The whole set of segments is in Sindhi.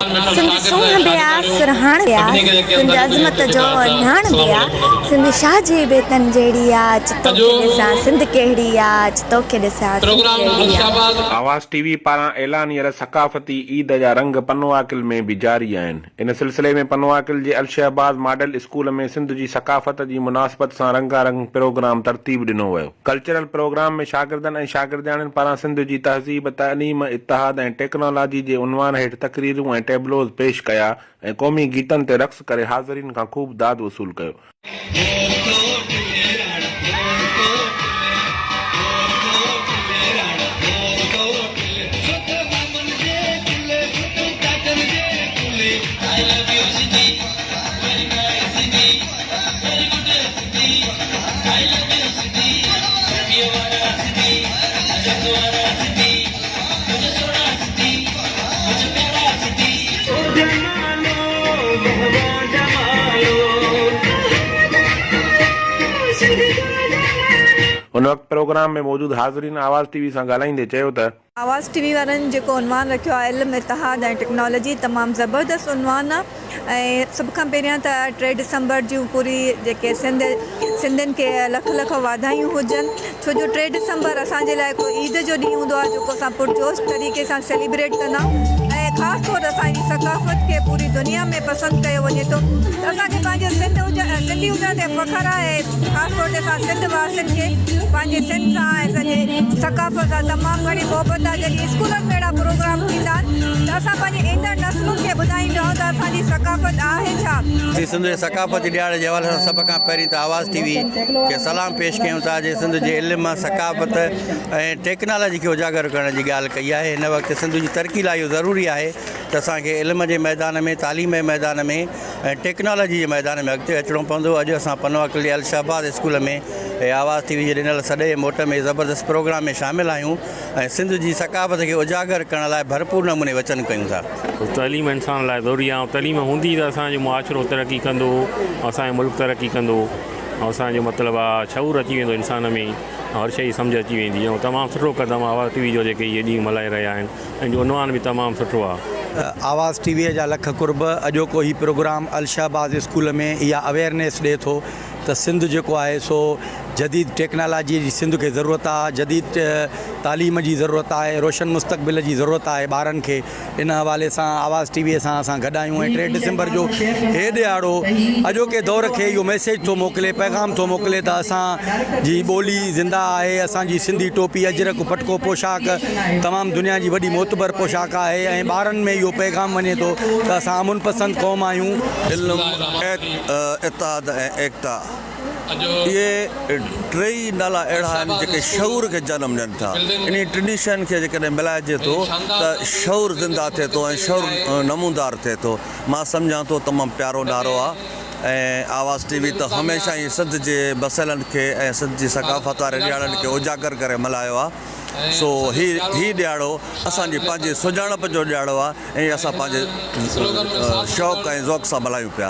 سنڌ سونهن به آ، سرهاڻ به آ، سنڌ عظمت جو اهڃاڻ به آ، سنڌ شاهه جي بيتن جهڙي آ، اچ توکي ڏسان سنڌ ڪهڙي آ، اچ توکي ڏسان سنڌ ڪهڙي آ. آواز ٽي وي پاران اعلانيل ثقافتي عيد جا رنگ پنوعاقل ۾ به جاري آهن. ان سلسلي ۾ پنوعاقل جي الشهباز ماڊل اسڪول ۾ سنڌ جي ثقافت جي مناسبت سان رنگا رنگ پروگرام ترتيب ڏنو ويو. ڪلچرل پروگرام ۾ شاگردن ۽ شاگردياڻين پاران سنڌ جي تهذيب، تعليم، اتحاد ۽ ٽيڪنالاجي جي عنوان هيٺ تقريرون ۽ ٽيبلوز پيش ڪيا ۽ قومي گيتن تي رقص ڪري حاضرين کان خوب داد وصول ڪيو. ان وقت پروگرام ۾ موجود حاضرين آواز ٽي وي سان ڳالهائيندي چيو ته. آواز ٽي وي وارن جيڪو عنوان رکيو آهي علم، اتحاد ۽ ٽيڪنالاجي تمام زبردست عنوان آ ۽ سڀ کان پهريان ته ٽي ڊسمبر جون پوري جيڪي سنڌ سنڌين کي لک لک واڌايون هجن ڇو جو ٽي ڊسمبر اسان جي لاء هڪڙو عيد جو ڏينهن هوندو آهي جيڪو اسان پرجوش طريقي سان سيليبريٽ ڪندا آهيون ۽ خاص طور اسان جي ثقافت کي پوري دنيا ۾ پسند ڪيو وڃي ٿو ته اسان کي پنهنجي سنڌ هجڻ سنڌي هجڻ تي فخر آهي ۽ خاص طور تي اسان سنڌ واسين کي پنهنجي سنڌ سان ۽ سڄي ثقافت سان تمام گهڻي محبت آهي جڏهن اسڪولن ۾ اهڙا پروگرام ٿيندا آهن ته اسان پنهنجي ايندڙ نسلن کي ٻڌائيندا آهيون ته اسان جي ثقافت آهي ڇا. اسين سنڌ جي ثقافتي ڏهاڙي جي حوالي سان سڀ کان پهرين ته آواز ٽي وي کي سلام پيش ڪيون ٿا جنهن سنڌ جي علم، ثقافت ۽ ٽيڪنالاجي کي اجاگر ڪرڻ جي ڳالهه ڪئي آهي. هن وقت سنڌ جي ترقي لاء اهو ضروري آهي ته اسان کي علم جي ميدان ۾، تعليم جي ميدان ۾ ۽ ٽيڪنالاجي جي ميدان ۾ اڳتي اچڻو پوندو. اڄ اسان پنوعاقل جي الشهباز اسڪول ۾ آواز ٽي وي جي ڏنل سڏ جي موٽ ۾ زبردست پروگرام ۾ شامل آهيون ۽ سنڌ جي ثقافت کي اجاگر ڪرڻ لاء ڀرپور نموني وچن ڪيون ٿا. تعليم انسان لاء ضروري آهي ۽ تعليم هوندي ته اسان جو معاشرو ترقي ڪندو ۽ اسان جو ملڪ ترقي ڪندو ۽ اسان جو مطلب آهي شعور اچي ويندو انسان ۾ ۽ هر شيء جي سمجهه اچي ويندي ۽ تمام سٺو قدم آهي آواز ٽي وي جو جيڪي اهي ڏينهن ملهائي رهيا آهن ۽ جو عنوان به تمام سٺو آ. آواز ٽي وي جا لک قرب اڄوڪو هي پروگرام الشهباز اسڪول ۾ اها اويئرنيس ڏي ٿو ته سنڌ جيڪو آهي سو جديد ٽيڪنالاجي جي سنڌ کي ضرورت آ جديد تعليم جي ضرورت آهي روشن مستقبل جي ضرورت آهي ٻارن کي ان حوالي سان آواز ٽي وي سان اسان گڏ آهيون ۽ ٽي ڊسمبر جو هي ڏهاڙو اڄوڪي دور کي اهو ميسيج ٿو موڪلي پيغام ٿو موڪلي ته اسان جي ٻولي زنده آهي اسان جي سنڌي ٽوپي اجرڪ پٽڪو پوشاڪ تمام دنيا جي وڏي معتبر پوشاڪ آهي ۽ ٻارن ۾ اهو پيغام وڃي ٿو ته اسان امن پسند قوم آهيون. علم، اتحاد ۽ ايڪتا اهي ٽيئي نالا اهڙا آهن جيڪي شعور کي جنم ڏين ٿا. انهي ٽنهي شين کي جيڪڏهن ملائجي ٿو ته شعور زنده ٿئي ٿو ۽ شعور نمودار ٿئي ٿو. مان سمجهان ٿو تمام پيارو نعرو آ ۽ آواز ٽي وي ته هميشه ئي سنڌ جي مسئلن کي ۽ سنڌ جي ثقافت واري ڏهاڙن کي اجاگر ڪري ملهايو آ سو هي هي ڏهاڙو اسان جي پنهنجي سڃاڻپ جو ڏهاڙو آ ۽ اسان پنهنجي شوق ۽ ذوق سان ملهايون پيا.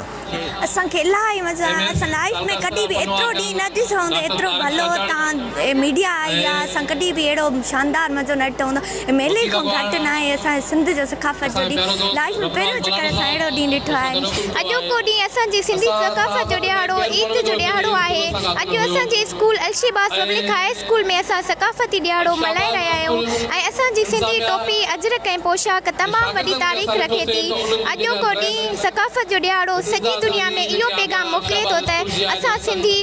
اسان کي الاهي مزو آيو اسان لائف ۾ ڪڏهن به ايترو ڏينهن نه ڏٺو هوندو ايترو ڀلو تان ميڊيا آئي آ اسان ڪڏهن به اهڙو شاندار مزو نه ڏٺو هوندو ميلي کان گهٽ ناهي اسان جي سنڌ جو ثقافت جو ڏينهن لائف ۾ پهريون چڪر اسان اهڙو ڏينهن ڏٺو آهي. اڄوڪو ڏينهن اسان جي سنڌي ثقافت جو ڏهاڙو عيد جو ڏهاڙو آهي اڄ اسان جي school Alshahbaz public high school ۾ اسان ثقافتي ڏهاڙو ملهائي رهيا آهيون ۽ اسان جي سنڌي ٽوپي اجرڪ ۽ پوشاڪ تمام وڏي تاريخ رکي ٿي اڄوڪو ڏينهن ثقافت جو ڏهاڙو سڄي دنيا ۾ اهو پيغام موڪلي ٿو ته اسان سنڌي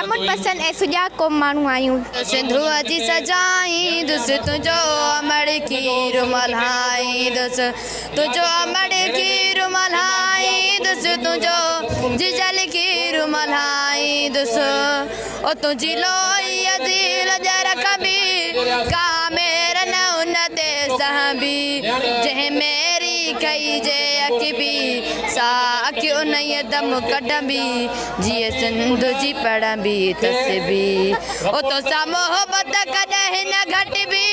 امن پسند ۽ سجاڳ قوم ماڻهو آهيون. سنڌوء جي سجائيندس تنهنجو امڙ کير ملهائيندس تنهنجو امڙ کير ملهائيندس تنهنجو جيجل کير ملهائيندس او تنهنجي لوئيء جي لڄ رکبي ڪا مير نه ان تي سهبي جنهن ميري ڪئي جي اکبي سا اک انهيء دم ڪڍبي جيئي سنڌ جي پڙهبي تسبيح او توسان محبت ڪڏهن نه گهٽبي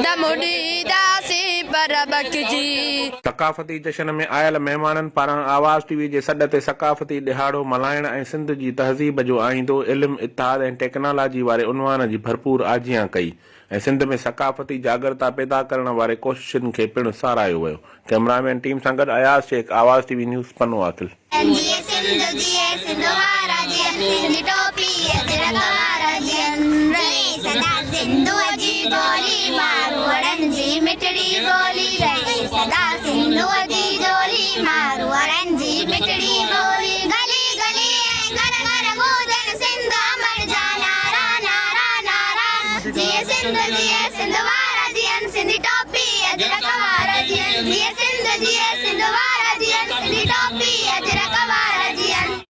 دم ڏينداسين پر بخشجي. ثقافتي جشن ۾ آيل مهمانن پاران آواز ٽي وي جي سڏ تي ثقافتي ڏهاڙو ملهائڻ ۽ سنڌ جي تهذيب جو آئيندو، علم، اتحاد ۽ ٽيڪنالاجي واري عنوان جي ڀرپور آجيان ڪئي. ۽ سنڌ ۾ ثقافتي جاڳرتا پيدا ڪرڻ واري ڪوششن کي پڻ ساراهيو ويو. ڪئميرا مين ٽيم سان گڏ Ayaz Shaikh, Awaz T V news, Pano Aqil. جيئي سنڌ جيئي سنڌ وارا جيئن سنڌي ٽوپي اجرڪ وارا جيئن رهي سدا سنڌوء جي ٻولي ماروئڙن جي مٺڙي ٻولي رهي سدا سنڌوء جي جهولي ماروئڙن جي مٺڙي ٻولي گلي گلي ۽ گهر گهر گونجن سنڌ امڙ جا نعرا نعرا نعرا جيئي سنڌ جيئي سنڌ وارا جيئن سنڌي ٽوپي اجرڪ وارا جيئن جيئي سنڌ جيئي سنڌ وارا جيئن سنڌي ٽوپي.